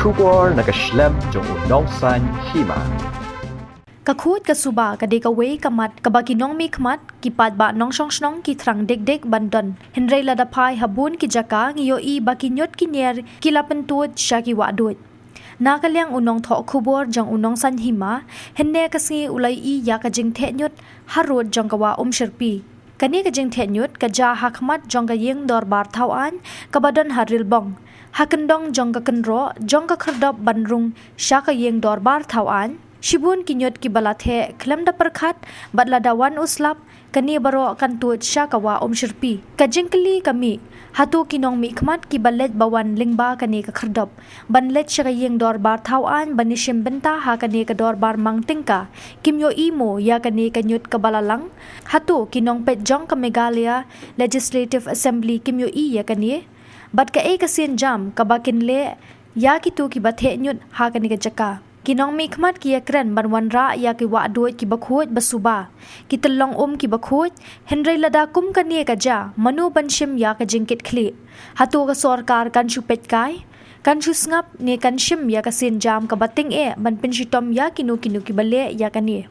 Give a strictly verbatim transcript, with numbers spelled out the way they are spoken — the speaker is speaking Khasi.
khubor na ka shlem jong u nongsan hima. Ka khuid ka suba ka dei kawei ka mat kaba ki nongmihkhmat, ki paidbah nongshong shnong ki thrang dik dik ban don. Hynrei lada phai ha bun ki jaka ngi ïohi ba ki ñiut ki ñier ki la pyntud sha ki wahduid. Na ka liang u nongthoh khubor jong u nongsan hima, hynne ka sngi u la ïohi ïa ka jingtheh ñiut harud jong ka wah Umshyrpi. Kane ka jingtheh ñiut ka jia ha khmat jong ka ïing dorbar thaw aiñ kaba don ha Rilbong, ha kyndong jong ka kynroh jong ka khyrdop ban rung sha ka ïing dorbar thaw aiñ. Shibun ki ñiut kiba la theh khlem da pyrkhat, bad lada wan u slap, kane baroh kan tuid sha ka wah Umshyrpi. Ka jingkylli ka mih, hato ki nongmihkhmat kiba leit ba wan lyngba kane ka khyrdop ban leit sha ka ïing dorbar thaw aiñ ban ïashim bynta ha kane ka dorbar mang tyngka, kim ïohi mo ïa kane ka ñiut kaba la lang? Hato ki nongpeit jong ka Meghalaya Legislative Assembly kim ïohi ïa kane? Bad kaei ka sienjam kaba kin leh ïa kito kiba theh ñiut ha kane ka jaka? Ki nongmihkhmat ki ïakren ban wanrah ïa ki wahduid kiba khuid ba suba, ki tyllong um kiba khuid. Hynrei lada kum kane ka jia, mano ban shim ïa ka jingkitkhlieh? Hato ka sorkar kan shu peit kai, kan shu sngap, ne kan shim ïa ka sienjam kaba tyngeh ban pynshitom ïa kino kino kiba leh ïa kane?